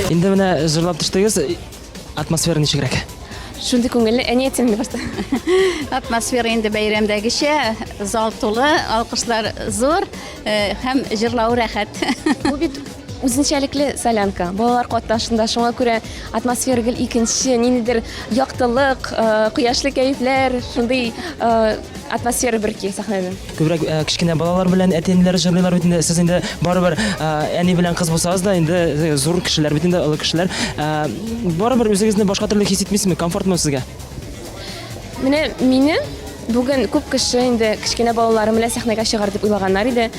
Инде менә җырлап төштегез, атмосфера ничегрәк? Шундый күңелле, әни әйтсен инде башта. Атмосфера инде бәйрәмдәгечә, зал тулы, алкышлар зур э, һәм җырлау рәхәт. Бу бит үзенчәлекле солянка, балалар катнашында, шуңа күрә атмосфера гел икенче, ниндидер яктылык, э, кояшлы кәефләр, шундый э, атмосфера бөрки сәхнәдән. Күбрәк э, кечкенә балалар белән әти-әниләр җырлыйлар бит инде. Сез инде барыбер әни белән кыз булсагыз да, инде зур кешеләр бит инде, олы кешеләр. Барыбер үзегезне башка төрле хис итмисезме? Комфортмы сезгә? Менә мине бүген күп кеше инде кечкенә балаларым белән сәхнәгә чыгар дип уйлаганнар иде.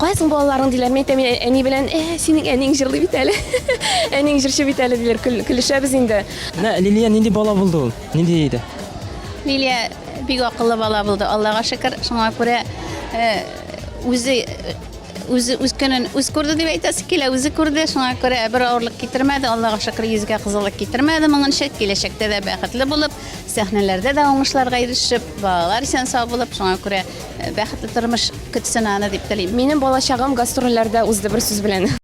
Кая соң балаларың диләр. Мин әйтәм, мин әни белән, э, синең әниң җырлый бит әле. Әниң җырчы бит әле диләр. Көл, көлешәбез инде. Менә Лилия нинди бала булды ул? Нинди иде? Лилия бик акыллы бала булды, Аллага шөкер. Шуңа күрә э, үзе үзе үз көнен үз күрде дип әйтәсе килә, үзе күрде. Шуңа күрә бер авырлык китермәде, Аллага шөкер, йөзгә кызыллык китермәде моңынча. Киләчәктә дә бәхетле булып, сәхнәләрдә дә уңышларга ирешеп, балалар исән-сау булып, шуңа күрә э, бәхетле тормыш көтсен аны дип телим. Минем балачагым гастрольләрдә узды бер сүз белән.